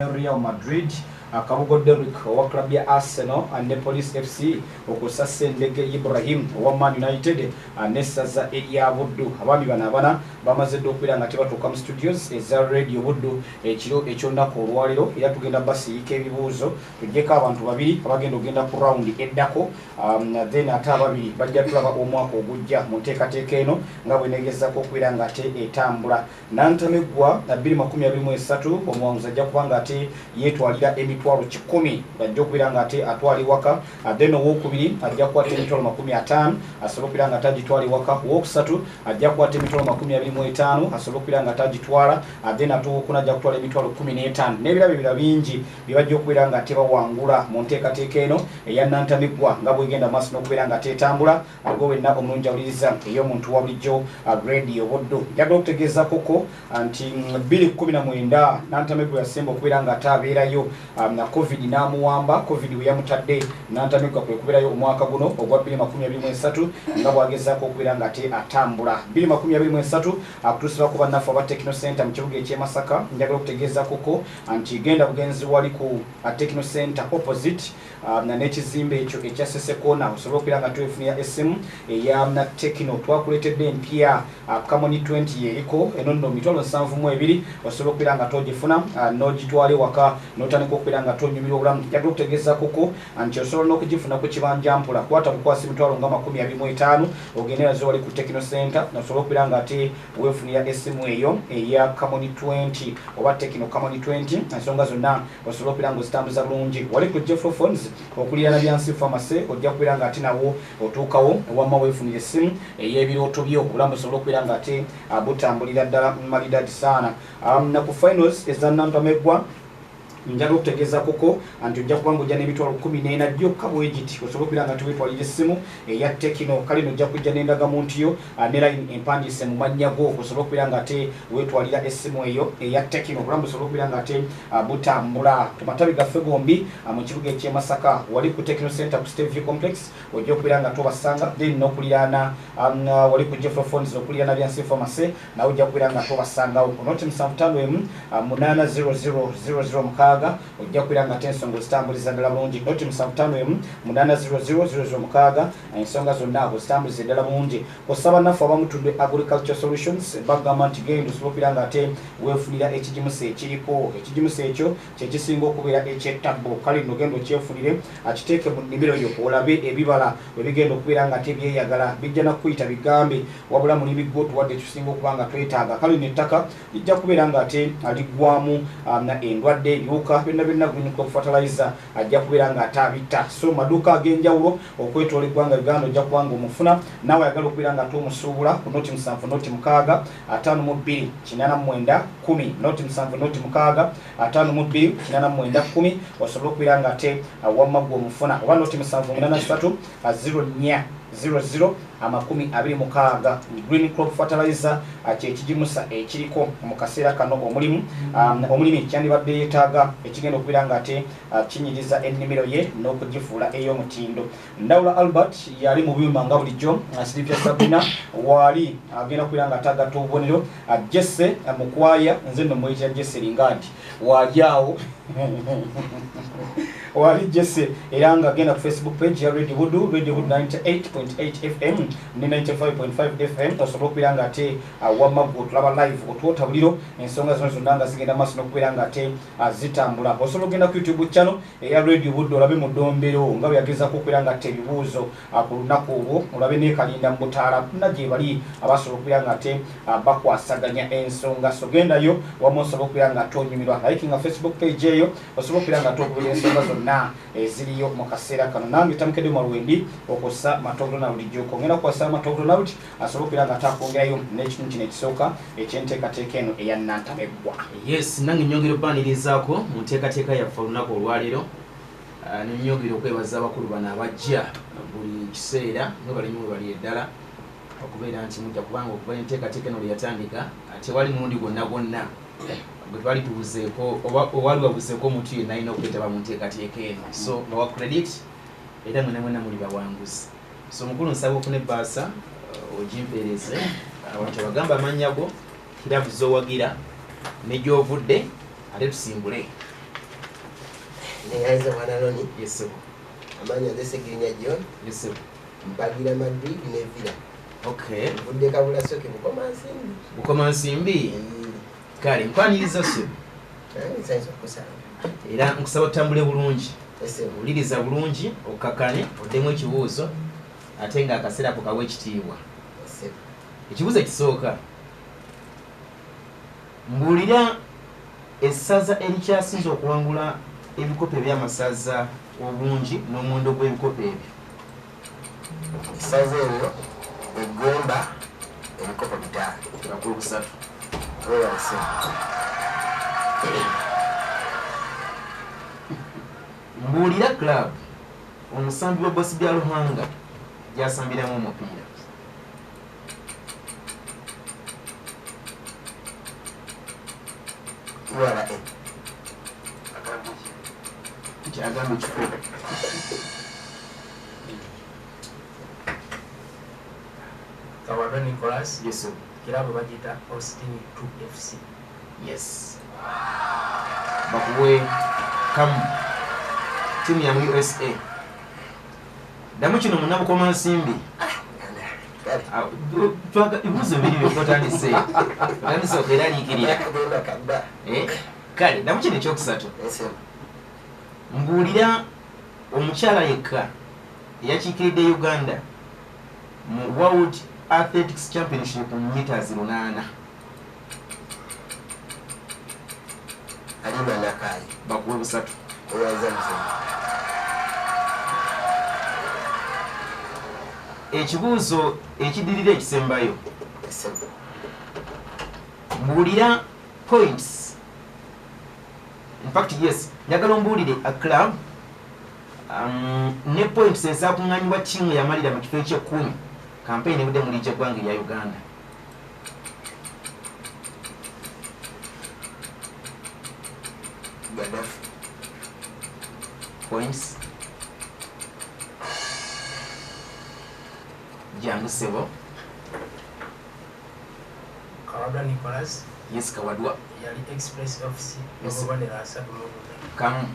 Real Madrid, Kabugo Derrick owa club ya Arsenal ne Police FC, okussa Sendege Ibrahim owa Man United n'essaza erya Buddu. Abaami bano abana bamaze dda okubeera nga tebatuuka mu studios eza Radio Buddu ekiro ekyolunaku olwaleero, era tugenda basiiyika ebibuuzo, tuggyeko abantu babiri abagenda okugenda ku round eddako, then ate ababiri bajja tulaba omwaka ogujja mu nteekateeka eno nga bwenegezaako okubeera nga ate etambula. Nantameggwa 2023, omuwanguzi ajja kuba nga ate yeetwalira emitwalo 100 ajja okubeera nga ate atwala ewaka. Then owokubiri ajja kukwata emitwalo 50 asobole okubeera nga ate agitwala ewaka. Owokusatu ajja kukwata emitwalo 25 asobole okubeera nga ate agitwala. Then ate owokuna ajja kutwala emitwalo 15 n'ebirabo ebirala bingi bye bajja okubeera nga ate bawangula mu nteekateeka eno eya Nantameggwa nga bwegenda maaso n'okubeera nga ate etambula. Gwe wenna omulungi awuliriza ey'omuntu wa bulijjo, Radio Buddu, njagala okutegeeza koko nti 2019 Nantameggwa yasemba okubeera nga ate abeerayo, na COVID n'amuwamba. COVID we yamutadde, Nantameggwa kwe kubeerayo omwaka guno ogwa 2023 nga bwagezaako okubeera nga ate atambula. 2023 akutuusibwako bannaffe aba Techno Center mu kibuga eky'e Masaka. Njagala okutegeeza koko nti genda bugenzi wali ku Techno Center opposite n'ekizimbe ekyo ekya Sesekona, osobola okubeera nga twefunira essimu eya na Tecno. Twakuleetedde empya, Camon 20 yeriko eno nno 72,000, osobola okubeera nga togifuna n'ogitwala ewaka n'otandika okubeera nga tonyumirwa obulamu. Njagala okutegeeza koko nti osobola n'okugifuna ku kibanja mpola, kwata bukwasi mitwalo nga 25, ogende nazo wali ku Tecno Center osobola okubeera nga ate weefunira essimu eyo eya Camon 20 oba Tecno Camon 20. Ensonga zonna osobola okubeera nga ozitambuza bulungi wali ku Jeffro Phones okuliraana Byansi Pharmacy. Ojja kubeera nga ate nawo otuukawo, wamma weefunira essimu ey'ebirooto byo, obulamu busobole okubeera nga ate butambulira ddala malidadi saana. Na ku finals eza Nantameggwa, njagala okutegeeza kuko nti ojja kuba nga ojja n'emitwalo 14 gyokka bwe giti, osobola okubeera nga tuwetwalira essimu eya Tecno. Kale no ojja kujja n'endagamuntu yo ne line empandiise mu mannya go, osobola okubeera nga ate weetwalira essimu eyo eya Tecno, obulamu busobole okubeera nga ate butambula. Ku matabi gaffe gombi mu kibuga eky'e Masaka, wali ku Tecno Center ku Steview Complex, ojja okubeera nga tobasanga, then n'okuliraana wali ku Jeffro Phones okuliraana Byansi Pharmacy, nawe ojja kubeera nga tobasangawo ku 075 1 800 006, ojja kubeera nga ate ensonga ozitambuliza ddala bulungi. 075 800 006, ensonga zonna ozitambuliza ddala bulungi. Osaba naffe abamutudde Agriculture Solutions bagamba nti genda osobola okubeera nga ate weefunira ekigimusa ekiriko. Ekigimusa ekyo kyekisinga okubeera ekyettabbo. Kale nno genda okyefunire, akiteeke mu nnimiro yo, olabe ebibala bwe bigenda okubeera nga ate byeyagala, bijja nakuyita bigambe wabula mulimi gwo otuwadde ekisinga okuba nga twetaaga. Kale nno ettaka lijja kubeera nga ate liggwamu endwadde, ebiwuka byonna byonna, green crop fertilizer ajja kubeera nga ate abitta. So maduuka ag'enjawulo okwetoola eggwanga Uganda ojja kuba nga omufuna. Naawe ayagala okubeera nga ate omusuubula, ku 070 652 89 10, 070 652 89 10, osobola okubeera nga ate wamma gwe omufuna, oba 078 3 04 00 26. Green crop fertilizer kyekigimusa ekiriko mu kaseera kano. Omulimu omulimi kyandibadde yeetaaga ekigenda okubeera nga ate kinyiriza ennimiro ye n'okugifuula ey'omutindo. Ndawula Albert yali mu byuma nga bulijjo, Silivia Sabina waali agenda kubeera nga ate agatta obubonero, Jesse Mukwaya, nze nno muyitira Jesse Lingadi, waali awo, wali Jesse. Era nga genda ku Facebook page ya Radio Buddu, Radio Buddu 98.8 FM ne 95.5 FM, osobola okubeera nga ate wamma gwe otulaba live, otwota buliro, ensonga zino zonna nga zigenda maaso n'okubeera nga ate zitambula. Osobola okugenda ku YouTube channel eya Radio Buddu, olabe mu ddombero nga bwe yagezaako okubeera nga ate ebibuuzo ku lunaku olwo, olabe n'ekalinda mu butaala na gye bali abasobola okubeera nga ate bakwasaganya ensonga. So gendayo wamu osobola okubeera nga ate onyumirwa, likinga Facebook page eyo, osobola okubeera nga ate okubira ensonga zonna eziriyo mu kaseera kano. Nange Tamukedde Malwendi okussa Matovu Ronald Jjuuko, ngenda kukwasa Matovu Ronald asobole okubeera nga ate akwongerayo n'ekitundu kino ekisooka ekyenteekateeka eno eya Nantameggwa. Yes, nange nyongera okubanirizaako mu nteekateeka yaffe olunaku olwaleero. Nenyongera okwebaza abakulu bano abajja buli kiseera. Mwebale nnyo, mwebali eddala okubeera nti mujja, kubanga okuva enteekateeka eno lwe yatandika tewali mulundi gwonna gwonna gwe twali tubuzeeko oba owali wabuzeeko omuntu yenna alina okwetaba mu nteekateeka eno. So bawa credit, era mwena mwena muli bawanguzi. So mukulu, nsaba ofuna ebbaasa ogimpeereze, abantu abagamba amannya go, kirabu zowagira ne gy'ovudde, ate tusimbule. Neyanza mwana Loni. Yes sir. Amanya nze Segirinya John. Yes sir. Mpagira Madrid ne Villa. Okay. Nvudde Kabula Soke Bukomansimbi. Bukomansimbi? Kale nkwaniriza ssebo. Nsanyusa okukusanga. Era nkusaba otambule bulungi. Yes sir. Wuliriza bulungi, okkakkane, oddemu ekibuuzo ate ng'akaseera ako kawe ekitiibwa. Yes sir. Ekibuuzo ekisooka. Mbuulira essaza erikyasinze okuwangula ebikopo eby'amasaza obungi n'omuwendo gw'ebikopo ebyo. Essaza eryo eggomba ebikopo 5. Bakulu 3. Weewale. Mbuulira club omusambi wa Boss Byaluhanga gy'asambiramu omupiira. URA. Kyagamba ekifo. Kawadwa Nicholas. Yes sir. Kirabu bagiyita Austin 2 FC. Yes. Bakuwe kamu tiimu ya mu USA. Ddamu kino munnabukomansimbi. Ebibuuzo bibiri byokka otandise. Otandise okweraliikirira. Kale ddamu kino ekyokusatu. Mbuulira omukyala yekka eyakiikiridde Uganda mu World Athletics Championship mu meters 8. Halima Nakayi. Bakuwe 3. Weewaza mzee. Ekibuuzo ekidirira ekisembayo. Mbuulira points. In fact, yes, njagala ombuulire a club ne points ezakuŋŋaanyibwa ttiimu yamalira mu kifo eky'ekkumi kampeyini ebudde mu liigi y'eggwanga erya Uganda. Gaddafi. Points. Jangu ssebo. Kawadwa Nicholas. Yes, Kawadwa. Yali Express FC n'obubonero 34. Kamu.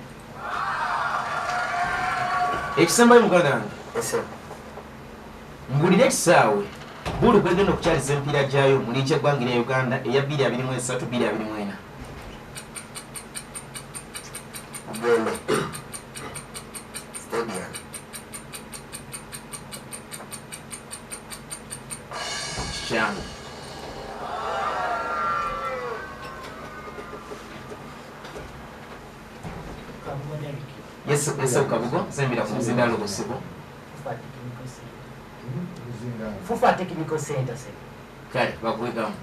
Ekisembayo muganda wange. Yes sir. Mbuulira ekisaawe Bulu kwegenda okukyaliza emipiira gyayo mu liigi y'eggwanga erya Uganda eya 2023 2024. Bugende Stadium. Kikyamu. Yes, yes, Kabugo, sembera ku muzindaalo gusibo. Fufa Technical Center. Kale, bakuwekamu.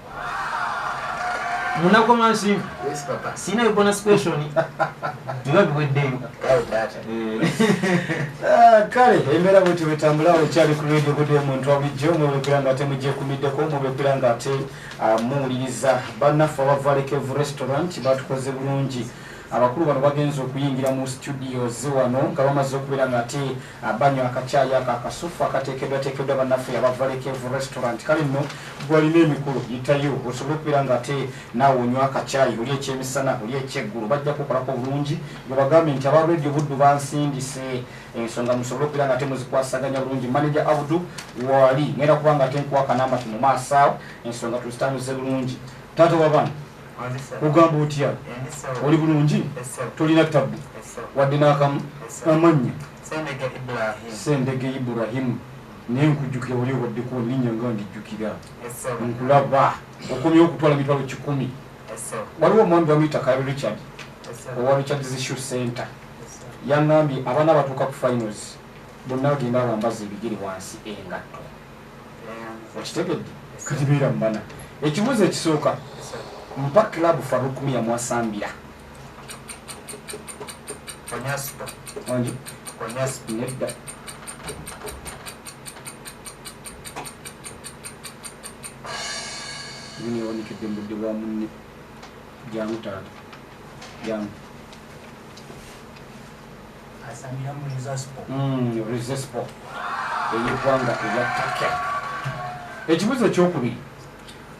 Munakomansimbi. Yes papa. Sina bonus question. Biba biweddeyo. Kale taata. Kale embeera bwetyo bwetambula okyali ku radio Good omuntu wabulijjo mwebwekera nga ate mugyekumiddeko mwebwekera nga ate muwuliriza bannaffe aba Valley Cave Restaurant batukoze bulungi. Abakulu bano bagenze okuyingira mu studios wano nga bamaze okubeera nga ate banywa akacaayi ako akasufu akateekeddwateekeddwa bannaffe aba Valley Cave Restaurant. Kale nno gwalina emikolo yitayo osobole okubeera nga ate naawe onywa akacaayi oli ekyemisana oli ekyeggulu bajja kukolako bulungi gwe bagambye nti aba Radio Buddu bansindise ensonga musobole okubeera nga ate muzikwasaganya bulungi. Manager Abdu wali ngenda kuba nga ate nkuwa akanamba mu maaso awo ensonga tuzitambuze bulungi. Taata w'abaana ogamba otya? Oli bulungi? Tolina tabbu wadde n'akamu? Amannya Sendege Ibrahim. Naye nkujjukira oli obaddeko linnya nga ndijjukira. Nkulaba okomyewo okutwala 100,000. Waliwo omwami bamuyita Kabe Richard owa Richard's Shoe Center. Yaŋŋambye abaana abatuuka ku finals bonna bagenda bambaza ebigere wansi engatto. Okitegedde? Kati beera mu bana. Ekibuuzo ekisooka. Mpa club Farouk Miya mwasambira. Onji. Nedda. Bino yawanikidde mu budde bwa munne. Jangu taata. Jangu. Asambira mu Rizaspo. Rizaspo. Ey'eggwanga erya Turkey. Ekibuuzo ekyokubiri.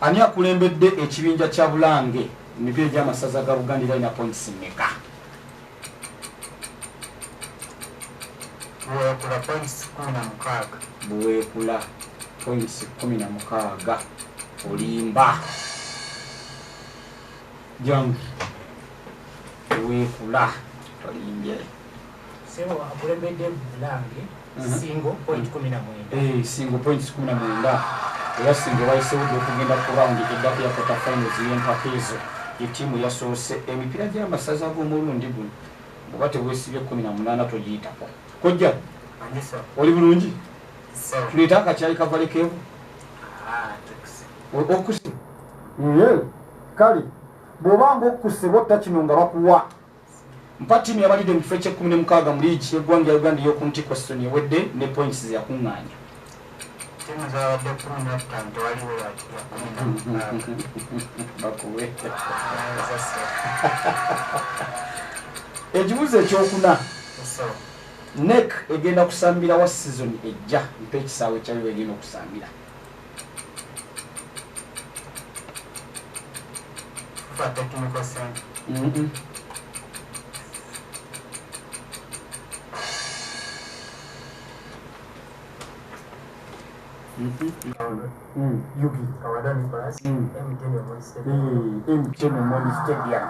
Ani akulembedde ekibinja kya Bulange emipiira gy'amasaza ga Buganda erina points mmeka? Buweekula points 16. Buweekula points 16. Olimba. Jangu. Buweekula. Olimbye. Sebo akulembedde Bulange single point 19. Single points 19. Era single bayisewo okugenda ku round eddako ya quarter finals y'empaka ezo. Ettiimu yasoose emipiira gy'amasaza g'omulundi guno. Bw'oba teweesibye 18 togiyitako. Kojja, oli bulungi? Tuleete akacaayi kavalekeewo? Okkuse? Kale, bw'obanga okkuse botta kino nga bakuwa. Mpa ttiimu yabalidde mu kifo eky'e16 mu liigi y'eggwanga ya Uganda ey'oku ntikko sizoni ewedde ne points ze yakuŋŋaanya. Ttiimu zaabadde 15 tewaliwo ya 16. Bakuwe. Ekibuuzo ekyokuna. NEC egenda kusambira wa sizoni ejja. Mpa ekisaawe kyayo egenda okusambira. Fufa Technical Center. Yugi. Kawada Nicholas, MTN Omoni Stadium. MTN Omoni Stadium.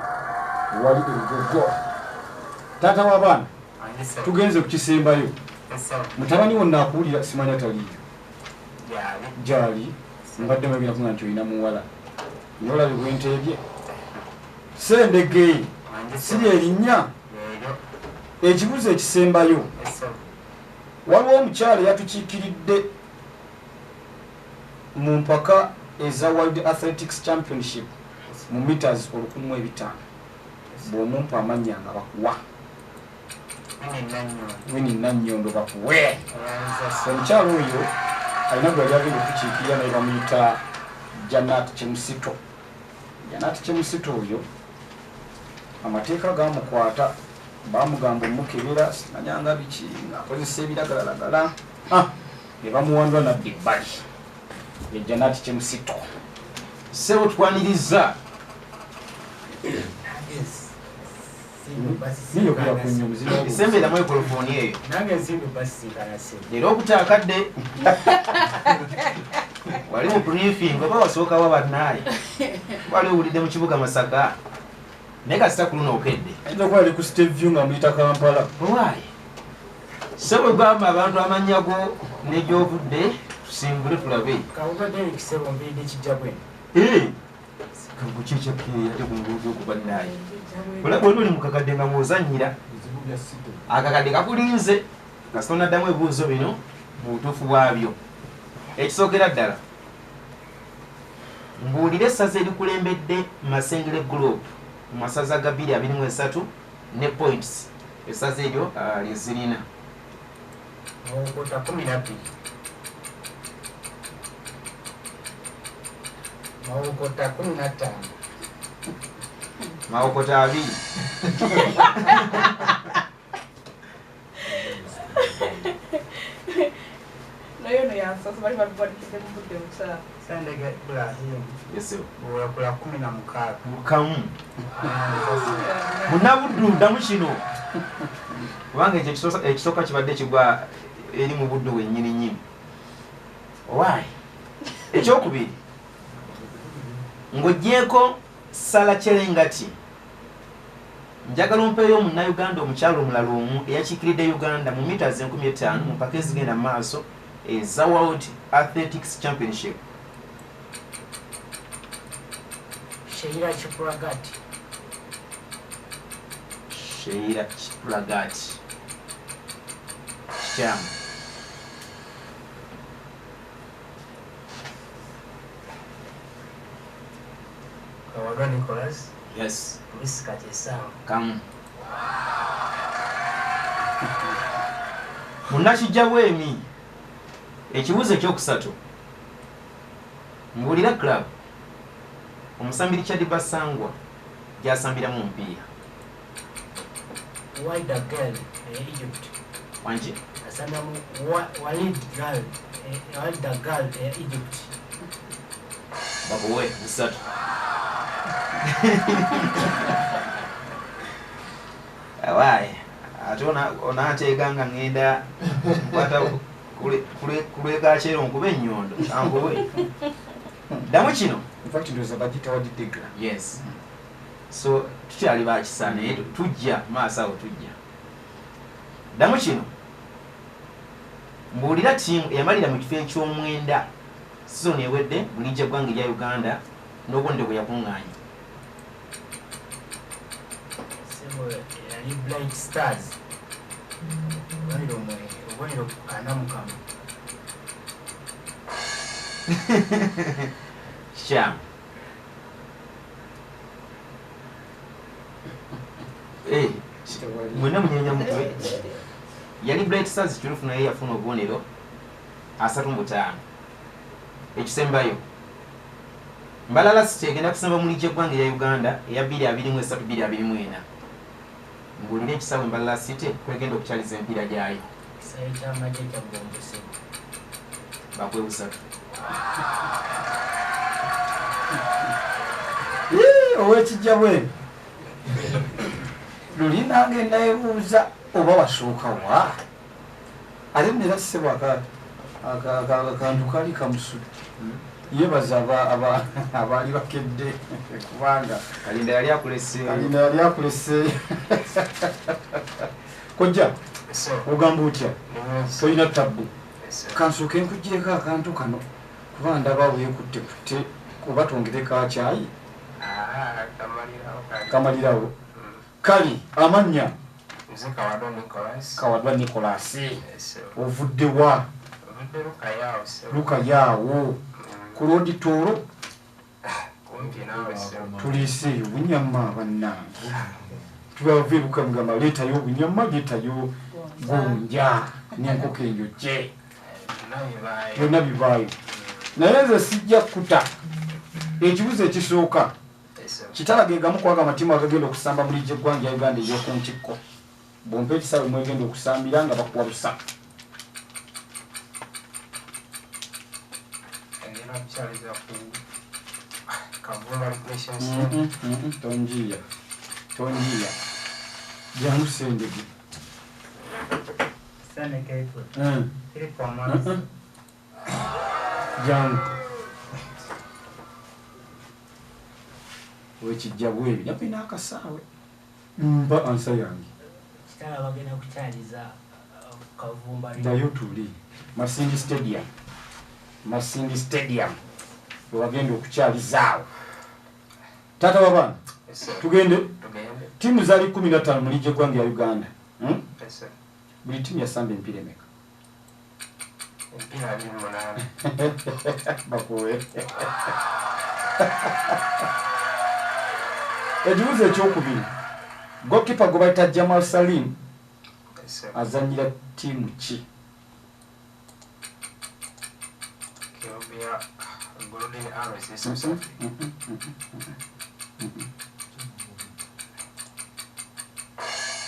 Wali ejojo. Taata w'abaana, tugenze ku kisembayo. Mutabani wo naakuwulira simanya taliiyo. Gyali. Mbadde mwebira kuŋŋamba nti olina muwala. Naye olabye bwe nteebye. Ssendege si lye linnya. Ekibuuzo ekisembayo. Waliwo omukyala eyatukiikiridde mu mpaka eza World Athletics Championship mu meters 1500. Bw'omumpa amannya nga bakuwa. Winnie Nannyondo bakuwe. Omukyala oyo alina gwe yali agenda okukiikirira naye bamuyita Janat Chemusito. Janat Chemusito oyo amateeka gamukwata, bamugamba omukebera simanyanga biki ng'akozesa ebiragalalagala. Ne bamuwandula nadda ebbali. Ye Janat Chemusito. Ssebo twaniriza. Esembera microphone eyo. Nange nsimbi basisinkana ssebo. Leero okutaakadde. Wali mu briefing oba wasooka wa bannaaye. Wali owulidde mu kibuga Masaka. Naye kasita ku luno okedde. Ayinza okuba ali ku State View nga muyita Kampala. Why? Ssebo gamba abantu amannya go ne gy'ovudde tusimbule tulabe. Kawuka Derrick ssebo nviiridde kijja bwene. Kabuki ekyakkeera ate ku nguudo okwo bannaaye. Olaba oli mu kakadde nga mw'ozannyira. Akakadde kakulinze nga sitonaddamu ebibuuzo bino mu butuufu bwabyo. Ekisookera ddala, mbuulire essaza erikulembedde Masengere Group mu masaza ga 2023 ne points essaza eryo lye zirina. Mawokota 12. Mawokota 15. Mawokota 2. Naye ono yansasa bali babibwadikidde mu budde omukyala. Ssendege Ibrahim. Yes. Buweekula 16. Mukamu. Munnabuddu ddamu kino. Kubanga ekyo ekisooka kibadde kigwa eri mu buddu wennyini nnyini. Why? Ekyokubiri, ng'oggyeeko Sala Chelengati, njagala ompeeyo munnayuganda omukyala omulala omu eyakiikiridde Uganda mu meters 5000 mu mpaka ezigenda mu maaso eza World Athletics Championship. Sheila Kiplagat. Sheila Kiplagat. Kikyamu. Kawada Nicholas. Yes. Priska Chesang. Kamu. Munnakijja bwemi. Ekibuuzo ekyokusatu. Mbuulira club omusambi Richard Basangwa gy'asambiramu omupiira. Wydad Girl e Egypt. Wangi? Asambiramu Walid Girl, Wydad Girl e Egypt. Bakuwe busatu. Awaaye, Ate onanteega nga ŋŋenda nkwata kulwekakyero nkuba ennyondo ankuwe. Ddamu kino. In fact ndowooza bagiyita Wadi Degla. Yes. So tukyali bakisa naye tujja maaso awo tujja. Ddamu kino. Mbuulira ttiimu eyamalira mu kifo eky'omwenda sizoni ewedde mu liigi y'eggwanga erya Uganda n'obubonero bwe yakuŋŋaanya. Ssebo yali Bright Stars. Obubonero 41. Kikyamu. Mwenna munyenya mutwe. Yali Bright Stars kituufu naye yafuna obubonero 35. Ekisembayo. Mbalala City egenda kusamba mu liigi y'eggwanga erya Uganda eya 2023-2024. Mbuulira ekisaawe Mbalala City kwegenda okukyaliza emipiira gyayo. Ekisaawe ky'amagye ekya Bombo ssebo. Bakuwe busatu. Ow'ekijja bwe luli nange neebuuza oba wasooka wa ate nera ssebo akantu kali kamusudde yebaza abaali bakedde kubanga Kalinda yali akulese. Kalinda yali akulese. Kojja ogamba otya? Tolina tabbu. Kansooke nkugireko akantu kano kuba ndaba weekutte kutte kuba twongereko akyayi. Kamalirawo. Kali amannya. Nze Kawadwa Nicholas. Kawadwa Nicholas. Ovudde wa? Ovudde Lukayaawo. Lukayaawo. Ku Lodi Tooro? Kumpi naawe ssebo. Tuliiseeyo obunyama bannange. Tubava ebuka mugamba leetayo obunyama, leetayo gonja n'enkoko enjokye. Byonna bibaayo. Naye nze sijja kuta. Ekibuuzo ekisooka. Kitala ge gamu kwaga amatiimu agagenda okusamba mu liigi y'eggwanga ya Uganda ey'oku ntikko. Bw'ompa ekisaawe mwegenda okusambira nga bakuwa busa. Agenda kukyaliza ku Kavumba Recreation Center. Tonjiya. Tonjiya. Jangu Ssendege. Ssendege Philip Wamala. Jangu. Wekijja bwebi nape n'akasaawe. Mpa ansa yange. Kitala bagenda kukyaliza Kavumba. Ddayo tuli. Masindi Stadium. Masindi Stadium. We bagenda okukyalizaawo. Taata w'abaana. Tugende. Ttiimu zaali 15 mu liigi y'eggwanga ya Uganda. Buli ttiimu yasamba emipiira emeka? Emipiira 28. Bakuwe. Ekibuuzo ekyokubiri. Goalkeeper gwe bayita Jamal Salim azannyira ttiimu ki? Golden Arrows e South Africa.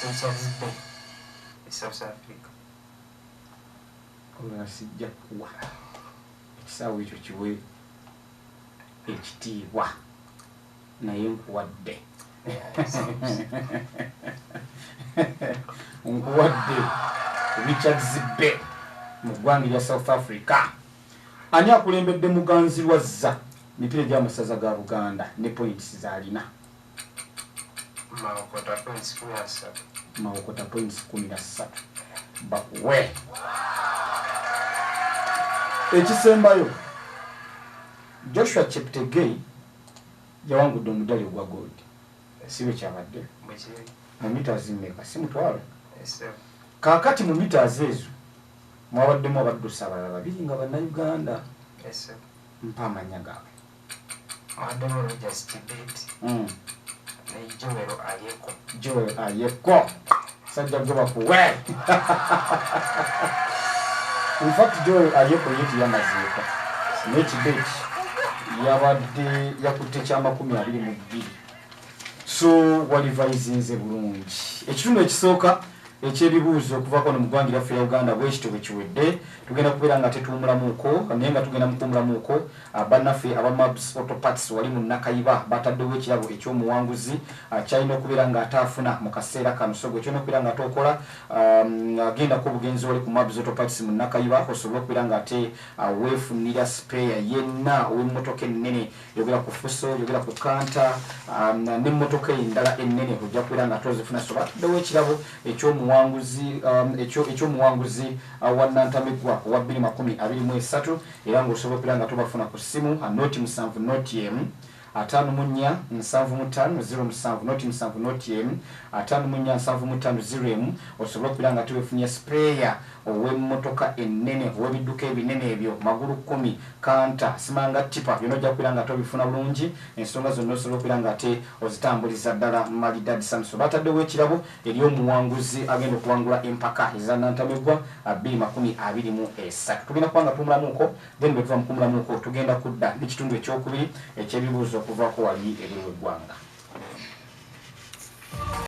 Richards Bay e South Africa. Olwo sijja kuwa. Ekisaawe ekyo kiwe ekitiibwa naye nkuwadde. Nkuwadde Richards Bay mu ggwanga erya South Africa. Ani akulembedde Muganzi Lwazza mipiira gy'amasaza ga Buganda ne points z'alina? Mawokota points 13. Mawokota points 13. Bakuwe. Ekisembayo Joshua Cheptegei yawangudde omudali ogwa gold. Si bwe kyabadde? Mu meters mmeka? Si 1000? Kaakati mu meters ezo mwabaddemu abaddusi abalala babiri nga Bannayuganda. Mpa amannya gaabwe. Mwabaddemu Rogers Kibet ne Joel Ayeko. Joel Ayeko. Sajja gwe bakuwe. In fact Joel Ayeko ye teyamazeeko. Naye Kibet yabadde yakutte kya 22. So walivayizinze bulungi. Ekitundu ekisooka Ekyebibuuzo okuvaako no mu ggwanga lyaffe ya Uganda bwekityo bwe kiwedde. Tugenda kubeera nga tetuwumulamuuko, naye nga tugenda mukuwumulamuuko, bannaffe aba Mabs Auto Parts wali mu Nakayiba bataddewo ekirabo ekyomuwanguzi kyalina okubeera nga ate afuna mu kaseera kano. So gwe kyolina okubeera nga ate okola, agendako obugenzi wali ku Mabs Auto Parts mu Nakayiba osobole okubeera nga ate weefunira spare yenna ow'emmotoka ennene. Yogera ku Fuso, yogera ku Canter, n'emmotoka endala ennene ojja kubeera nga ate ozifuna. So bataddewo ekirabo ekyomuwanguzi, ekyomuwanguzi wa Nantamegwa owa 2023, era ng'osobola okubeera nga tobafuna ku ssimu 0 7 0 1 54 75 07, 07 0 54 75 01, osobola okubeera nga tewefunye spare ow'emmotoka ennene, ow'ebidduka ebinene ebyo magulu 10, Canter, simanga tipper, byonna ojja kubeera nga tobifuna bulungi. Ensonga zonna osobola okubeera nga ate ozitambuliza ddala malidadi. Samso bataddewo ekirabo eri omuwanguzi agenda okuwangula empaka eza Nantamegwa 2023. Tugenda kuba nga tuwumulamuuko, then bwe tuva mu kuwumulamuuko tugenda kudda n'ekitundu ekyokubiri ekyebibuuzo okuvaako wali ebweru w'eggwanga.